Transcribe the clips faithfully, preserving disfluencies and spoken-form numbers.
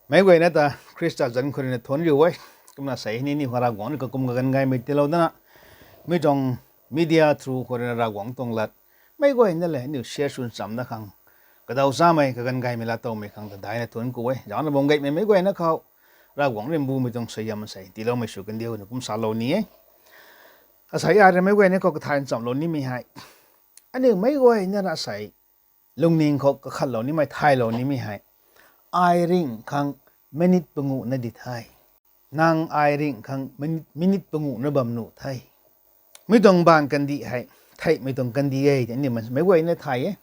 Meic guayna ta Khrista zanc khou ruina thuanc riu e. Kumna sei ni ni khou Ravguangc rui kakum kaganv gaymei tiilou dana, mi tuang media through khou ruina Ravguangc tuang lat meic guayna le aniu share swn chamna khang, kadaw chamei kaganv gaymei laatowmei khang ta daina thuanc ku e. Zaucna bam gaymei meic guayna khou Ravguangc rui mbumei tuang suaihiam sei tiiloumei sw kandiu na kum salou ni e. Asei ai rui meic guayna khou kathay nchamlou nimei hei, aniu meic guayna ra sei lungning khou kakhatlou nimei, thaylou nimei hei, ai ringh khang minute panguh na di the. Nang ai ringh khang minute, minute panguh na bam nuh the. Mi tuang baanv kandih hei theihmei tuang kandih e, aniu meic guayna thay e.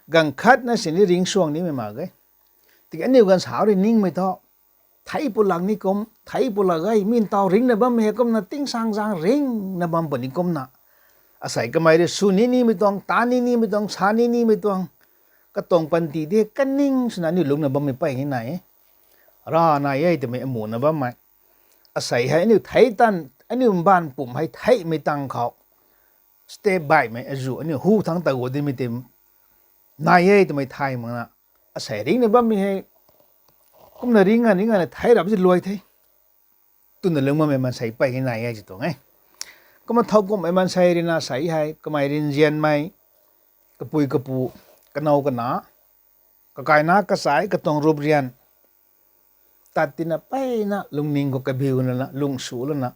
Ganv khatna sini ringcsuang nimei mak ge. Tiki aniu ganv sau rui ningmei thu, thei pulak ni kum, thei pulak e, mi ntaw ringcna bammei hei kumna tingsaengzaeng ringcna bam puni kumna, asei kamei rui sw ni nimei tuang, ta ni nimei tuang, sa ni nimei tuang, katuang panty de kaning swna aniu lungcna bammei pey ni nai e. Ra nai e twmei amuhna bammei. Asei hei aniu thei tan, aniu mbaanv pumc hei theihmei tang khou step baihmei azuh aniu hu thangc ta gu dimei tei nai e twmei thay makna, asei ringcna bammei hei kumna ringc a ringc ana thei rap si luai the twna lung bammei maansei pey ni nai e ti tuang e. Kumna thowkumhmei maansei ruina sei hei kamei rinzianmei, kapui kapu, kanow kana, kakaina kachai katuang rup rian tat tina peyna lungning khou kabiu lana lung sw lana,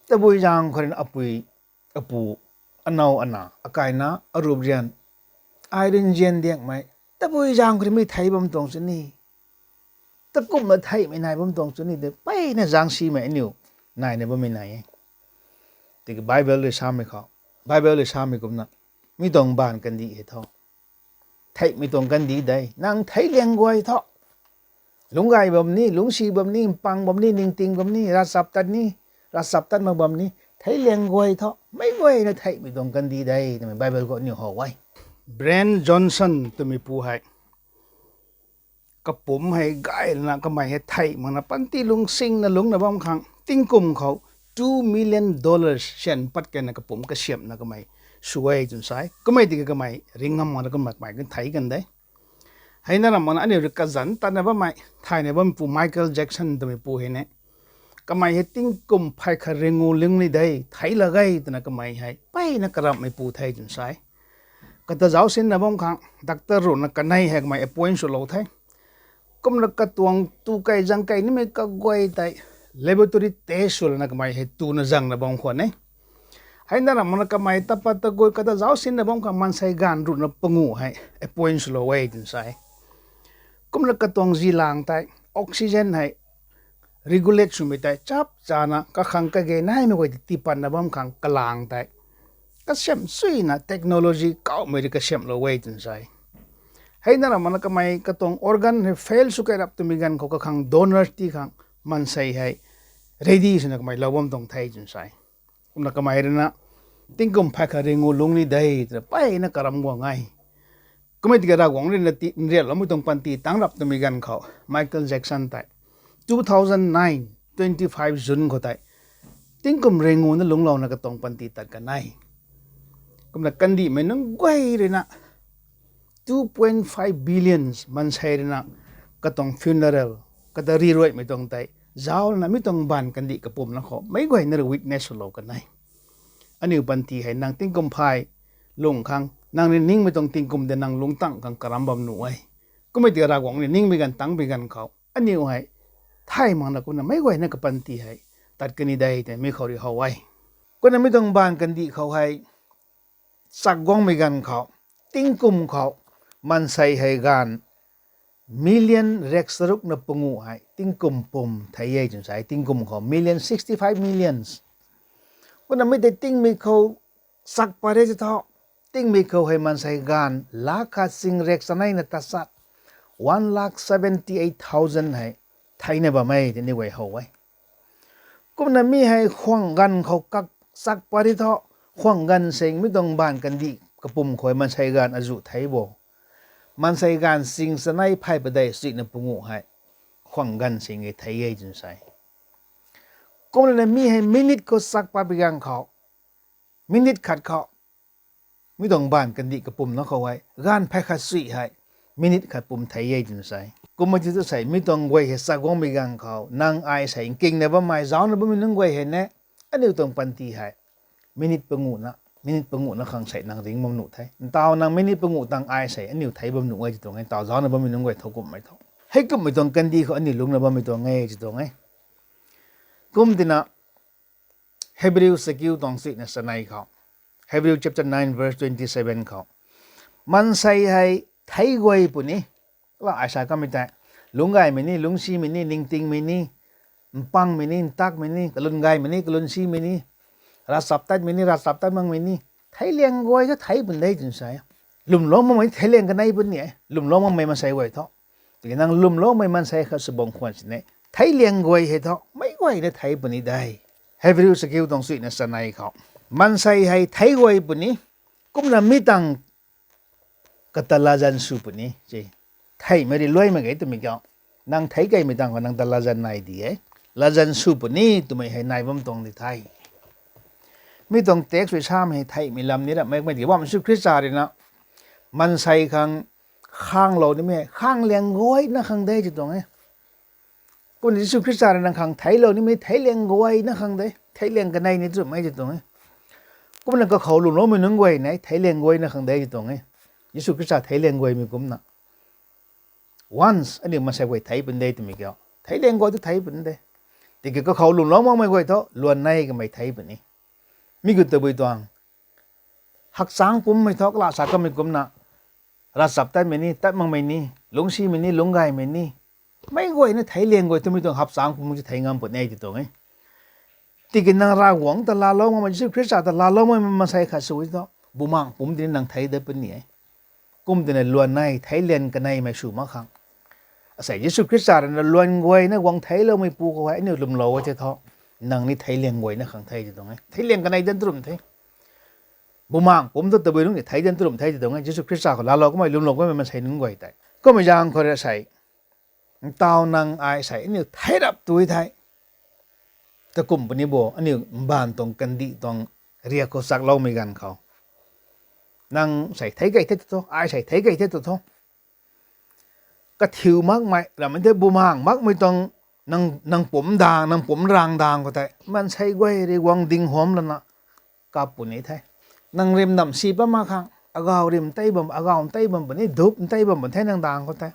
tabui zaeng khou ruina apui, apu, anow ana, akaina, arup rian, ai rinzian diakmei, tabui zaeng khou rui mi thei bam tuang chuni, takumhna theihmei nai bam tuang chuni de peyna zaeng simei aniu naina bammei nai e. Tiki Bible rui samei khou, Bible rui samei kumna, mi tuang baanv kandih hei thu theihmei tuang kandih de, nang thei liang guay thu, lungc gay bam ni, lungcsi bam ni, mpang bam ni, ningting bam ni, ravchap tat ni, ravchap tat mak bam ni, thei liang guay thu meic guayna theihmei tuang kandih de twmei Bible khou aniu how e. Brian Johnson twmei pu hei kapumc hei gay lana kamei hei theih makna panty lungsingna lungcna bam khang tingkum khou two million dollars syan pat keyna kapumc kasiamhna kamei sw e twna sa e. Kummei tiki kamei ringc ngam makna kumna kamei kan thei kan de. Heina ram makna aniu rui kazanc tatna bammei, thayna bammeipu Michael Jackson twmei pu hei ne, kamei hei tingkum phay khat ringu lungc ni de, thei lak ge twna kamei hei peyna karamhmeipu the twna sa e. Kata zauc sinna bam khang doctor ruhna kanei hei kamei appoint swlou the. Kumna katuang tu kei zang kei nimei kaguay tei laboratory test sw lana kamei hei tuna zangna bam khwan e. Heina ram makna kamei tapat taguay kata zauc sinna bam khang maansei gaanv ruhna panguh hei appoint swlou e twna sa e. Kumna katuang zilang tei oxygen hei regulate swmei tei chap chana kakhang kage naimei guay tei tiipatna bam khang kalang tei kasiamh suina technology kauhmei rui kasiamhlou e twna sa e. Heina ram makna kamei katuang organ hei fail sw key rap twmei ganv khou kakhang donor tii khang maansei hei ready swna kamei lou bam tuang the twna sa e. Kumna kamei ruina tingkum phay khat ringu lungc ni de twna peyna karam guang e. Kummei tiki Ravguangc ruina ti nriatloumei tuang panty tang rap twmei ganv khou Michael Jackson tei two thousand nine, twenty five June khou tei tingkum ringu na lungclouna katuang panty tat kan e. Kumna kandihmei nunc guay ruina two point five billions maansei ruina katuang funeral, kata riruaimei tuang tei zauc lana mi tuang baanv kandih kapumna khou meic guayna rui witness swlou kan e. Aniu panty hei nang tingkum phay lungc khang, nang rui ningmei tuang tingkum de nang lungc tang khang karam bam nuh e. Kummei tiki Ravguangc rui ningmei ganv tangmei ganv khou aniu hei thay makna kumna meic guayna kapanty hei tat kan ni de twmei khou rui how e. Kumna mi tuang baanv kandih khou hei chak guangmei ganv khou tingkum khou maansei hei gaanv million rek charukna panguh hei tingkum pum thei e twna sa e. Tingkum khou million, sixty five millions. Kumna mi tei tingmei khou chak pat re ti thu, tingmei khou hei maansei gaanv lakh khat sing rek chaneina tachat, one lakh seventy eight thousand hei theina bam e twna guay how e. Kumna mi hei khwang ganv khou kak chak pat ri thu, khwang ganv sing mi tuang baanv kandih kapum khou maansei gaanv azuh thei bo. Maansei gaanv sing chanei phay padeih chuihna panguh hei khwang ganv sing e thei e twna sa e. Kumna mi hei minute khou chak pat pi ganv khou, minute khat khou mi tuang baanv kandih kapumna khou hei gaanv phay khat chuih hei minute khat pum thei e twna sa e. Kumna ti tu sei, mi tuang guay hei sa guangmei ganv khou, nang ai sei nkingna bammei, zaucna bammei nunc guay hei ne, aniu tuang panty hei minute panguhna, minute panguhna khang sei nang ring bam nuh the. Ntaw nang minute panguh tang ai sei aniu thei bam nuh e ti tuang e, ntaw zaucna bammei nunc guay tho kumhmei tho. Heikumhmei tuang kandih khou aniu lungcna bammei tuang e ti tuang e. Kum tina, Hebrew sakiu tuang suina chanei khou, Hebrew chapter nine verse twenty-seven khou, maansei hei thei guay puni, la ai sa kamei tei, lungcgaymei ni, lungcsimei ni, ningtingmei ni, mpangmei ni, ntakmei ni, kalun gaymei ni, kalun simei ni, ravchaptatmei ni, ravchaptat makmei ni, thei liang guay thu thei pun de twna sa e. Lwmlou makmei thei liang kanei puni e, lwmlou makmei maansei guay thu. Tiki nang lwmloumei maansei khat sw bam khwan sini, thei liang guay hei thu meic guayna thei puni de. Hebrew sakiu tuang suina chanei khou, maansei hei thei guay puni, kumna mi tang kata latzan sw puni, si. Theihmei rui luaimei ge twmei kiu, nang thei keymei tang khou nang ta latzan nai di e. Latzan sw puni twmei hei nai bam tuang di the. Mi tuang text rui samei hei theihmei lam ni ramh makmei di bam Jisu Khrista rui na, maansei khang khanglou nimei hei khang liang guayna khang de ti tuang e. Kumna Jisu Khrista rui nang khang theiclou nimei thei liang guayna khang de, thei liang kanei ni twmei ti tuang e. Kumna kakhou lwmloumei nunc guay ne thei liang guayna khang de ti tuang e. Jisu Khrista thei liang guaymei kumna, once aniu maansei guay thei pun de twmei kiu, thei liang guay thu thei pun de. Tiki kakhou lwmlou makmei guay thu luan nei kamei thei puni. Mi gu tabui tuang hakchang pumcmei thu kala sa kamei kumna, ravchaptatmei ni, tat makmei ni, lungcsimei ni, lungcgaymei ni, meic guayna thei liang guay twmei tuang hakchang pumc ti thei ngam puni e ti tuang e. Tiki nang Ravguangc ta laalou makmei, Jisu Khrista ta laalou makmei maansei khat sw thu, bumaengh pumc tini nang thei dat puni e. Kum tina luan nei thei liang kaneimei sw mak khang, asei Jisu Khrista rui na luan guayna guang theicloumei pu khou hei aniu lwmlou e the thu, nang ni thei liang guayna khang thei ti tuang e. Thei liang kanei dan tu rum the. Bumaengh pumc thu tabui nunc ni thei dan tu rum the ti tuang e. Jisu Khrista khou laalou kamei, lwmlou kamei maansei nunc guay tei. Kummei zaeng khou rui sei, ntaw nang ai sei aniu thei rap tu the. Takum puni bo, aniu mbaanv tuang kandih tuang riak khou chakloumei ganv khou, nang sei thei key the tu tho, ai sei thei key the tu tho. Kathiu makmei, ramhmei the bumaengh makmei tuang, nang, nang pumc daeng, nang pumc raeng daeng khou tei maansei guay rui guang ding hamh lana kap puni the. Nang rimnamh si pat mak khang, agaw rim tei bam, agaw tei bam puni, dup tei bam puni the nang daeng khou tei.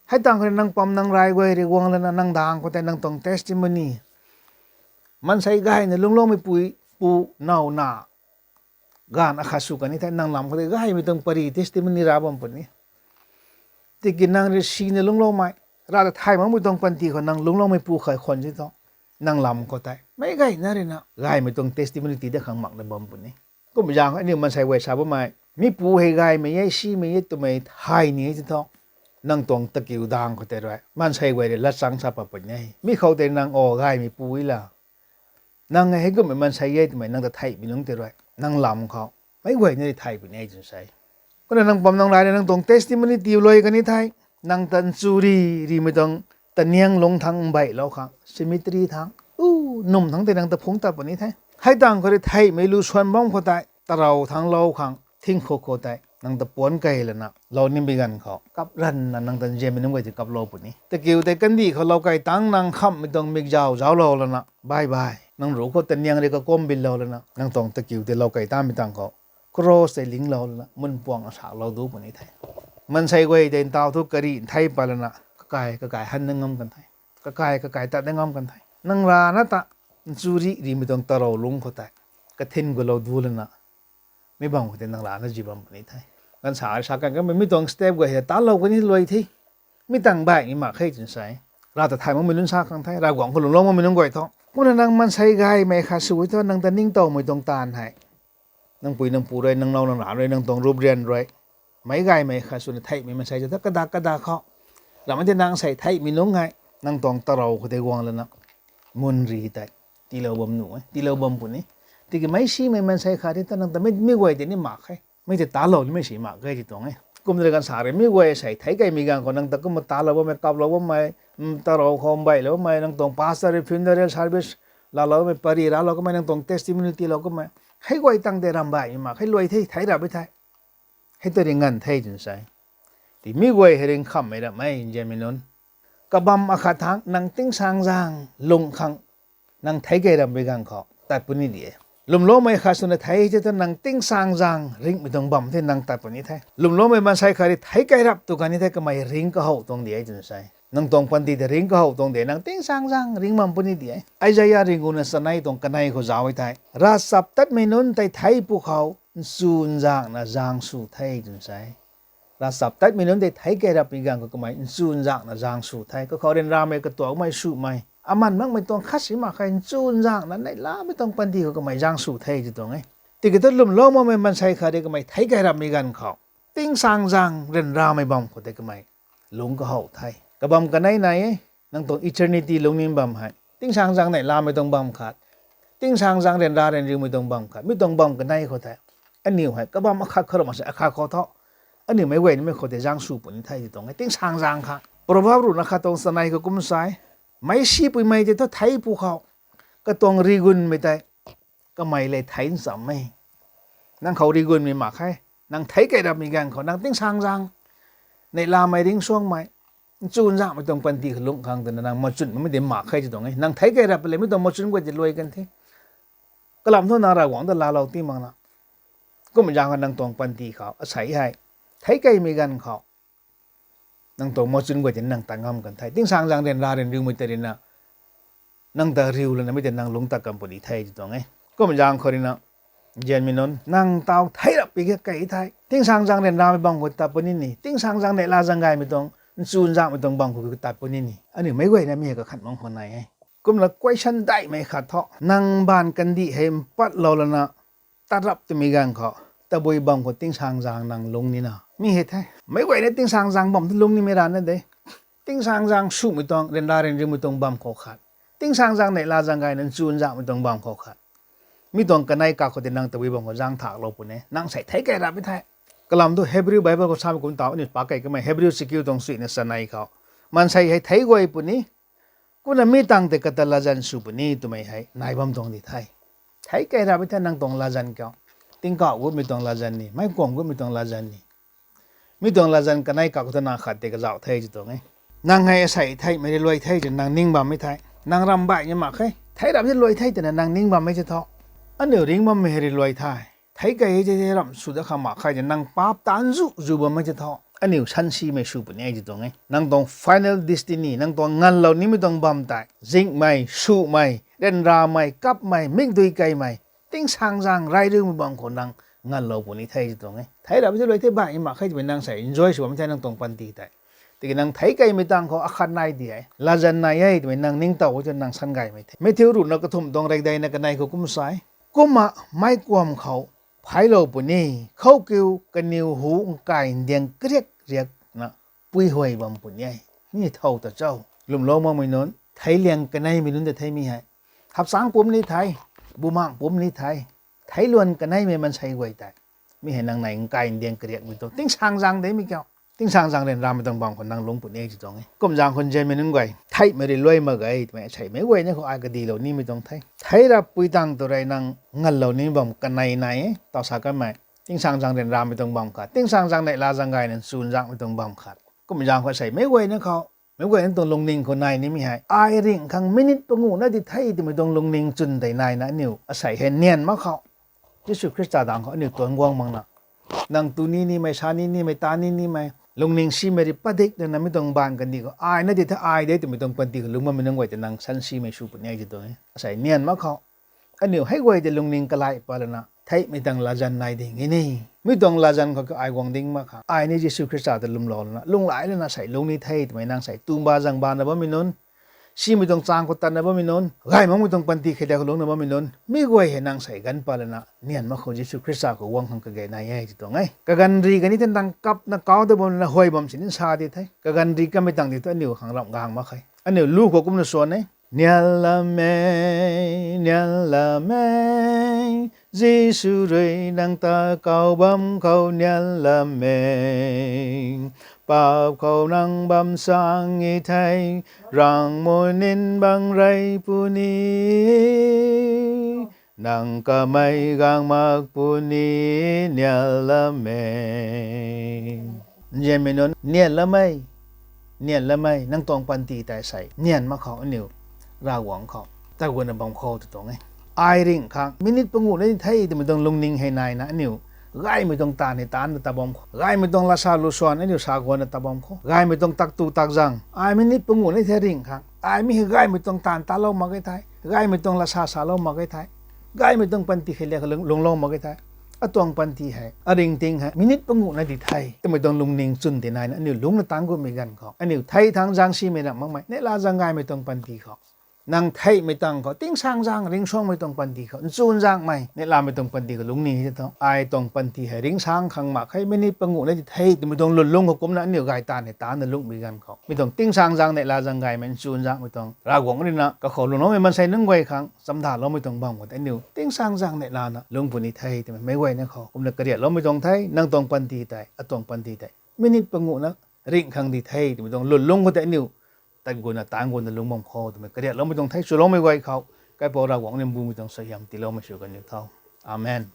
Hei tang khou rui nang pam nang rai guay rui guang lana nang daeng khou tei nang tuang testimony, maansei gayna lungcloumei pui, pu, now na, gaanv akhat sw kan ni the, nang lam khou tei gaymei tuang pary testimony ra bam puni. Tiki nang rui sina lungcloumei, Rav ta thay makmei tuang panty khou nang lungcloumei pu khat khwan si thu, nang lam khou tei meic gayna rui na gaymei tuang testimony tii dat khang makna bam puni. Kummei zaeng khou aniu maansei guay sa bammei, mi pu hei gaymei e, simei e twmei thay ni e ti thu, nang tuang takiu daeng khou tei rui maansei guay rui latchang sa pat puni e. Mi khou tei nang o gaymei pu e la, nang hei kumhmei maansei e twmei nang ta theihmei nunc tei rui nang lam khou meic guayna rui thay puni e twna sa e. Kumna nang pam nang rai rui nang tuang testimony tiiluai kan ni the. Nang ta nchuri rimei tuang taniang lungc thangc mbeilou khang cemetery thangc, u, num thangc tei nang ta phungc tat puni the. Hei tang khou rui theihmei lu suan bam khou tei tarou thangc lou khang thing khou khou tei nang ta puanc key lana lou nimei ganv khou kap ranvna nang ta nzianmei nunc guay tei kaplou puni. Takiu tei kandih khou lou key tangc nang khamhmei tuang mikzau zauclou lana bye bye, nang ruc khou taniang rui kakum bilou lana nang tuang takiu tei lou key tamei tang khou cross tei linglou lana mun puang asaklou du puni the. Maansei guay tei ntaw thu kari nthei pat lana kakai kakai han na ngam kan the, kakai kakai tat na ngam kan the. Nang rana ta nchuri rimei tuang tarou lungc khou tei kathin gulou du lana mi bam khou tei nang rana zi bam puni the. Ganv sa sa kan kanmei mi tuang step guay hei talou kan ni luai the. Mi tang baihmei mak khe twna sa e. Rav ta thay makmei nunc sa khang the, Ravguangc khou lungclou makmei nunc guay thu. Kumna nang maansei gaymei khat sw thu nang ta ningtowmei tuang taanv hei, nang pui nang pu rui, nang now nang ra rui, nang tuang rup rian rui, meic gaymei khat swna theihmei maansei ta kadak kadak khou, ramhmei tei nang sei theihmei nunc hei nang tuang tarou khou tei guang lana mun ri tei tiilou bam nuh e, tiilou bam puni. Tiki meic simei maansei khat ta nang ta mi, mi guay tei ni mak khe, mi tei talou nimei si mak khe ti tuang e. Kumna ganv sa rui mi guay sei thei keymei ganv khou nang ta kumna talou bammei, kaplou bammei, tarou khou mbeilou bammei, nang tuang pastor rui funeral service laalou bammei, pary raclou kamei, nang tuang testimony tiilou kamei, hei guay tang tei ram baihmei mak khe, luai the, thei rap e the. Hei ta rui nganv the twna sa e. Mi guay hei ringkhammei ramh e, nzianmei nunc. Kabam akhat thangc nang tingsaengzaeng lung khang nang theic key rapmei ganv khou tat puni di e. Lwmloumei khat swna thei tei thu nang tingsaengzaeng ringhmei tuang bam the nang tat puni the. Lwmloumei maansei khat rui theic key rap tu kan ni the kamei ringc kahow tuang di e twna sa e. Nang tuang panty ta ringc kahow tuang de, nang tingsaengzaeng ringc bam puni di e. Isaia ringguna chanei tuang kanei khou zauc e thei, ravchaptatmei nunc tei theic pwkhou nchunzaenghna zaeng sw the twna sa e. Ravchaptatmei nunc tei theic key rapmei ganv khou kamei nchunzaenghna zaeng sw the. Kakhou ryanramei, katuakmei, swmei, aman makmei tuang khat si mak khe, nchunzaenghna neihlamei tuang panty khou kamei zaeng sw the tw tuang e. Tiki thu lwmlou makmei maansei khat rui kamei theic key rapmei ganv khou tingsaengzaeng ryanramei bam khou tei kamei lungc kahow the. Kabam kanei nai e, nang tuang eternity lungning bam hei. Tingsaengzaeng neihlamei tuang bam khat. Tingsaengzaeng ryanra ryanriumei tuang bam khat. Mi tuang bam kanei khou tei aniu hei kabam akhat khou rui mak se akhat khou thu aniu meic guay nimei khou tei zaeng sw puni the tw tuang e. Tingsaengzaeng kha. Proverb ruhna khat tuang chanei khou kum sa e, meic sipuimei tei thu theic pwkhou katuang rigunmei tei kamei lev theic ncham e. Nang khou rigunmei mak khe. Nang theic key rapmei ganv khou nang tingsaengzaeng neihlamei, ringcsuangmei, nchunzaenghmei tuang panty khou lungc khang twna nang machun bammei tei mak khe tw tuang e. Nang theic key rap lev mi tuang machun guay tei luai kan the. Kalam thu nang Ravguangc ta laalou ti makna, kum zaeng khou nang tuang panty khou asei hei theic keymei ganv khou nang tuang machun guay tei nang tat ngam kan the. Tingsaengzaeng ryanra ryanriumei tei ruina nang ta riu lana mi tei nang lungc tat kan puni the tw tuang e. Kum zaeng khou ruina, nzianmei nunc, nang taw theic rap pi khe key the. Tingsaengzaeng ryanramei bam khou tat puni ni, tingsaengzaeng neihla zaeng gaymei tuang, nchunzaenghmei tuang bam khou tat puni ni. Aniu meic guayna mi hei kakhan mang khou nai e. Kumna question daihmei khat thu, nang baanv kandih hei mpatlou lana tat rap twmei ganv khou, tabui bam khou tingsaengzaeng nang lungc nina mi hei the. Meic guayna tingsaengzaeng bam thu lungc nimei rana de. Tingsaengzaeng swmei tuang, ryanra ryanriumei tuang bam khou khat, tingsaengzaeng neihla zaeng gayna nchunzaenghmei tuang bam khou khat, mi tuang kanei kak khou tei nang tabui bam khou zaeng thaklou puni, nang sei theic key rap e the. Kalam thu Hebrew Bible khou samei kum taw aniu pak key kamei Hebrew chakiu tuang suina chanei khou, maansei hei theic guay puni, kumna mi tangv tei kata latzan sw puni twmei hei nai bam tuang di the. Theic key rap e the nang tuang latzan kiu. Tingkauh gutmei tuang latzan ni, meic kuam gutmei tuang latzan ni, mi tuang latzan kanei kak khou tana khat tei kazauh the tw tuang e. Nang hei asei theihmei rui luai the twna nang ning bammei the. Nang ramh baihmei mak khe. Theic rap se luai the twna nang ning bammei se thu, aniu ringc bammei hei rui luai the. Theic key e tei ramh sw dat khang mak khe twna nang paap taanv zu zu bammei se thu, aniu sansimei sw puni e tw tuang e. Nang tuang final destiny, nang tuang nganvlou nimei tuang bam tei zingmei, swmei, ryanramei, kapmei, mikdui keymei, tingsaengzaeng reyriumei bam khou nang nganvlou puni the tw tuang e. Theic rap se luai the, baihmei mak khe twmei nang sei enjoy sw bammei the nang tuang panty tei. Tiki nang theic keymei tangv khou akhat nai di e, latzan nai e twmei nang ningtow e tw nang san gaymei the. Matthew ruhna kathumh tuang reikdeina kanei khou kum sa e, kumna meic kuam khou phaiclou puni, khoukiu kaniw hu nkai ndiang kariak riakna puihuay bam puni e. Mi thow ta cho? Lwmlou makmei nunc, theiliang kaneimei nunc ta thei mi hei, hapchangc pumc ni the, bumaengc pumc ni the, theiluan kaneimei maansei guay tei, mi hei nang nei nkai ndiang kariakmei tuang tingsaengzaeng de mi kiu. Tingsaengzaeng ryanramei tuang bam khou nang lungc puni e tw tuang e. Kum zaeng khou nzianmei nunc guay, theihmei rui luai mak ge twmei asei meic guayna khou ai kadilou nimei tuang the. Theic rap pui tangv tu rui nang nganvlou nimei bam kanei nai e, taw sa kanmei. Tingsaengzaeng ryanramei tuang bam khat, tingsaengzaeng neihla zaeng gayna nchunzaenghmei tuang bam khat. Kum zaeng khou asei meic guayna khou, meic guayna tuang lungning khou nai nimei hei, ai ringh khang minute panguhna di the twmei tuang lungning chwn tei naina aniu asei hei nian mak khou, Jisu Khrista dang khou aniu tuang guang makna, nang tu ni nimei, sa ni nimei, ta ni nimei, lungning simei rui padik lana mi tuang baanv kandih khou aina di the, ai de twmei tuang panty khou lungc bammei nunc guay tei nang sansimei sw puni e tw tuang e. Asei nian mak khou, aniu hei guay tei lungning kalai pat lana theihmei tangv latzan nai ding e ni. Mi tuang latzan khou ai guang ding mak kha, ai ni Jisu Khrista ta lwmlou lana, lunghlaic lana sei lungc ni the twmei nang sei tumba zangbana bammei nunc, simei tuang chaeng khou tatna bammei nunc, gay makmei tuang panty kheiliak khou lungcna bammei nunc, mi guay hei nang sei ganv pat lana nian mak khou Jisu Khrista khou guang khang kage nai e tw tuang e. Kaganv ri kani the nang kapna kau ta bam lana huay bam sini sa di the. Kaganv ri kanmei tangv di thu aniu khang ramh gang mak khe. Aniu lu khou kumna swan e. Nian lamei, nian lamei, Jisu rui nang ta kau bam khou nian lamei. Paap khou nang bam sang e thei, rangmei nin bang rey puni, nang kamei gang mak puni, nian lamei. Nzianmei nunc, nian lamei, nian lamei, nang tuang panty tei sei nian mak khou aniu Ravguangc khou tat guangna bam khou tw tuang e. Ai ringh khang minute panguh na di the twmei tuang lungning hei naina aniu gaymei tuang taanv hei taanc ta bam khou, gaymei tuang lasa lusuan aniu sa guangna ta bam khou, gaymei tuang taktu takzang ai minute panguh na di the ringh khang, ai mi hei gaymei tuang taanv talou mak ge the, gaymei tuang lasa salou mak ge the, gaymei tuang panty khe liak lung lungclou mak ge the. Atuang panty hei aringting hei minute panguh na di the twmei tuang lungning chwn tei naina aniu lungcna taanc gutmei ganv khou aniu thei thangc zaeng simei ramh makmei neihla zaeng gaymei tuang panty khou, nang theihmei tang khou tingsaengzaeng ringcsuangmei tuang panty khou nchunzaengmei neihlamei tuang panty khou lungcni the tho. Ai tuang panty hei ringcsaeng khang mak khe, minute panguh na di the twmei tuang lwnlung khou kumna aniu gay taanv hei taancna lungcmei ganv khou mi tuang tingsaengzaeng neihla zaeng gaymei nchunzaengmei tuang Ravguangc ruina kakhou lwmloumei maansei nunc guay khang chamdaloumei tuang bam khou tei aniu tingsaengzaeng neihlana lungc puni the twmei meic guayna khou kumna kariakloumei tuang the. Nang tuang panty tei, atuang panty tei minute panguh na ringh khang di the twmei tuang lwnlung khou tei aniu tat guangna taanc guangna lungc bam khou twmei kariakloumei tuang the. Chuloumei guay khou Kaipouc Ravguangc ruina mbumei tuang suaihiam tiiloumei sw kan niw tho. Amen.